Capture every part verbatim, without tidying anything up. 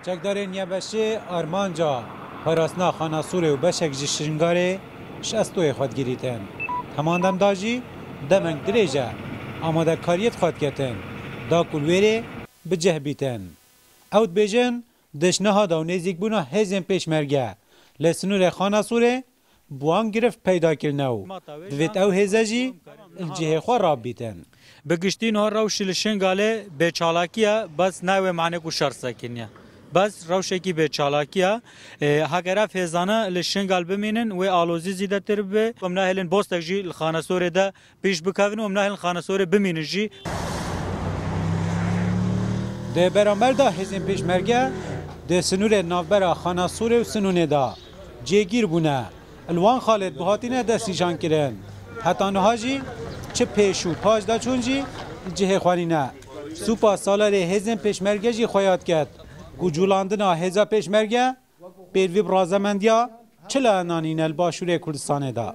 Çekdarên Y B Şê armanca parastina Xana Sûrê û beşek ji Şingalê ji estoyê xwe digirîtin. Heman dem de jî demek dirêj e amadekariyê di xwe diketin, da ku li wê rê bi cih bîtin. Ew dibêjin, di ji niha de û nêzîkbûna hêzên pêşmerge li sinûrê Xana Sûrê bi wan girift peyda kirine û divêt ew hêze jî li cihê xwe rabîtin. Bi giştî niha rewş li Şingalê bêçalakî ye, bes nayê wê mane ku şer sekiniye. Bes rewşekî bêçalakî ye. Ê, heger ev hêzane li Şingal bimînin, wê alozî zîdetir bibe. Em nahêlin bostek jî li Xanesorê de pêş bikevin û em nahêlin Xanesorê bimînin jî. Di beramber de hêzên pêşmerge di sinûrê navbera Xanesorê û Sinûnê de cêgîr bûne. Li wan xalê bi hatine destnîşankirin. Heta niha jî çi pêş û paş de çûn jî li cihê xwe nîne. Sûpa salerê hêzên pêşmerge jî xwe yad ket ku cûlandina hêza pêşmerge pêrvî bi razemendiya çila nanîne li Başûrê Kurdistanê de.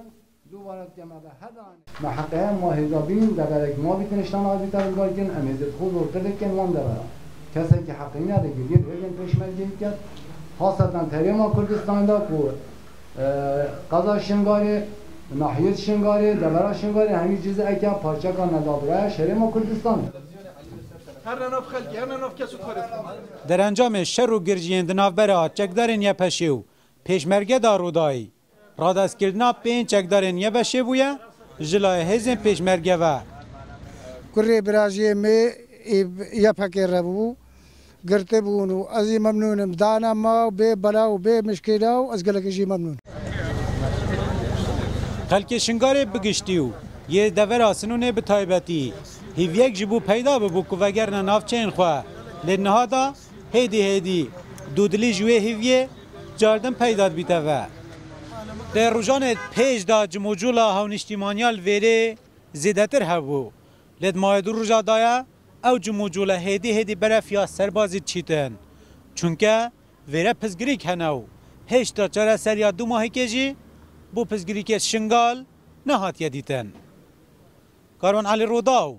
Me heqe ma hêza bînin, deverek ma bîtin, iştana bîte rizgar kirin, em hêzê xwe zortir dikin wan devera. Kesekî heqî ne digiriyê hêzên pêşmergeyî ket, haseten Herêma Kurdistanê de ku, e, qeza Şingalê, nahiyê Şingalê, devera Şingalê, hemî cizeke parçeka nedabiraya şerê ma Kurdistan. Her ne nav xelkê, her ne nav kes û karê. Derencamê şer û girjiyên di navbera çekdarên Y P Şê û pêşmerge de rûdayî. Radestkirina pênc çekdarên Y B Şê bûye ji layê hêzên pêşmerge ve. Kurê birajiyê me ê Y P G re bû, girtibûn û ez jî memnûn im. Dana ma û bê bela û bê mişkîla û ez gelekî jî memnûn. Xelkê Şingalê bi giştî û yê devera Sinûnê bi taybetî hîviyek ji bo peyda bibû ku vegerine navçeyên xwe. Lê niha da hêdî hêdî dûdilî ji wê hîviyê cardin peyda dibîte ve. Di rojanê pêş de cimûcûla hawnîştîmaniya li vêrê zêdetir hebû. Lê di mayê du roja daye ew cimûcûle hêdî hêdî berefiya serbazî diçîtin. Çunke vêre pirsgirîk hene û hêşta çareseriya du mahîkê jî bo pirsgirîkê Şingal nehatiye dîtin. Karwan Elî Rûdaw,